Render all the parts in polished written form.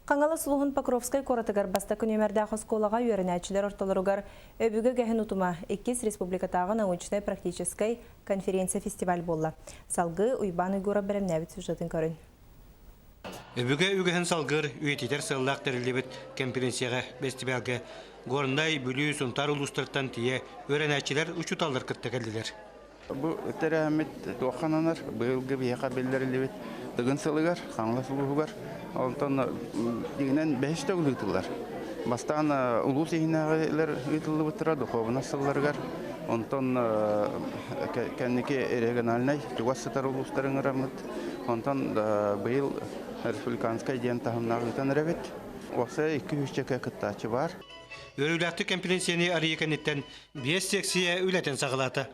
Хаҥалас улууһун Покровскай куоратыгар бастакы нүөмэрдээх оскуолаҕа үөрэнээччилэр ортолоругар Өбүгэ үгэһин утума иккис республикатааҕы научнай-практическай конференция-фестиваль буолла. Салгыы Уйбаан Уйгуров бэлэмнээбит сюжетын көрүн. Өбүгэ үгэһин салгыыр, үйэтитэр сыаллаах тэриллибит кэмпириэнсийэҕэ, бэстибээлгэ Горнай, Бүлүү, Сунтаар улуустарыттан тиийэ үөрэнээччилэр, учууталлар кытта кэллилэр. Бу тэрээһиммит туохха ананар? Быйылгы биһиэхэ биллэриллибит Тыгын сылыгар, Хаҥалас улууһугар, онтон дьиҥинэн бэһис төгүл ыытыллар. Бастаан улуус иһинээҕилэр ыытыллыбыттара духуобунас сылларыгар, онтон кэнники региональнай чугас сытар улуустары ыҥыраммыт, онтон быйыл республиканскай диэн таһымнаах ыытан эрэбит. Уопсайа 200 кыттааччы баар. Үөрүүлээхтик кэмпириэнсийэни арыйыы кэнниттэн Биэс сиэксийэ үлэтин саҕалаата.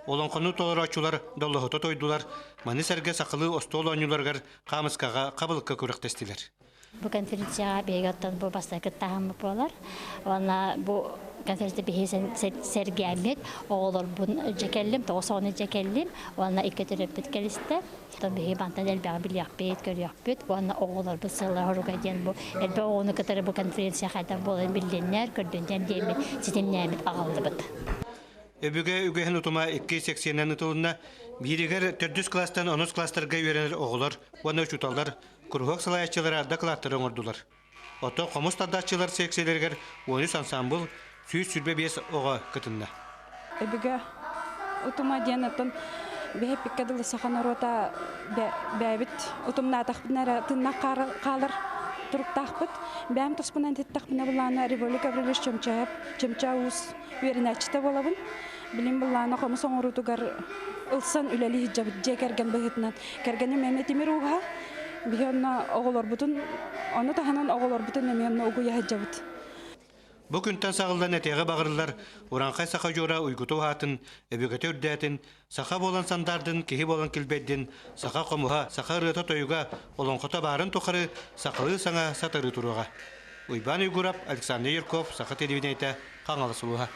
Олоҥхону толорооччулар доллоһута тойдулар, маны сэргэ сахалыы остуол оонньууларыгар хаамыскаҕа хабылыкка күрэхтэстилэр. Бу конференцияҕа биһиги оттон бу бастакы кыттааһыммыт буолар. Уонна бу конференция биһиги сэргээммит оҕолорбун дьэ кэллим, 9 оҕону дьэ кэллим уонна икки төрөппүт кэлистэ. Оттон биһиги мантан элбэҕи билиэхпит, көрүөхпүт уонна оҕолорбут сыаллара-соруга диэн бу элбэх оҕону кытары бу конференция хайдах буоларын биллиннэр, көрдүннэр диэммит ситимнээммит аҕаллыбыт. Өбүгэ үгэһин утума икки секциянан ытылынна. Бииригэр төрдүс класстан онус класстарга үөрэнэр оҕолор уонна учууталлар куруһуок салайааччылара дакылааттары оҥордулар. Оттон хомус тардааччылар секцияларыгар 13 ансаамбыл 125 оҕо кытынна. Өбүгэ утума диэн оттон биһиппиккэ дылы саха норуота бэйэбит утумнаатахпытына эрэ тыыннаах хаалар туруктаахпыт. Бэйэм туспунан этиттэхпинэ былаана Револий Гаврильевич Чөмчөөп, Чөмчөө уус үөрэнээччитэ буолабын. Билим былаана хомус оҥоруутугар ылсан үлэлии сылдьабыт дьиэ кэргэн быһыытынан. Кэргэним эмиэ тимир ууһа. Биһи онно оҕолорбутун, ону таһынан оҕолорбутун эмиэ онно угуйа сылдьабыт. Бу күнтэн саҕыллан этиэҕи баҕарыллар урааҥхай саха дьуора уйгута уһаатын, өбүгэтэ үрдээтин, саха буолан сандаардын, киһи буолан килбэйдин, саха хомуһа, саха ырыата-тойуга, олоҥхото баарын тухары сахалыы саҥа сатарыы туруоҕа. Уйбаан Уйгурап, Александр Юрков, Саха телевидениетэ, Хаҥалас улууһа.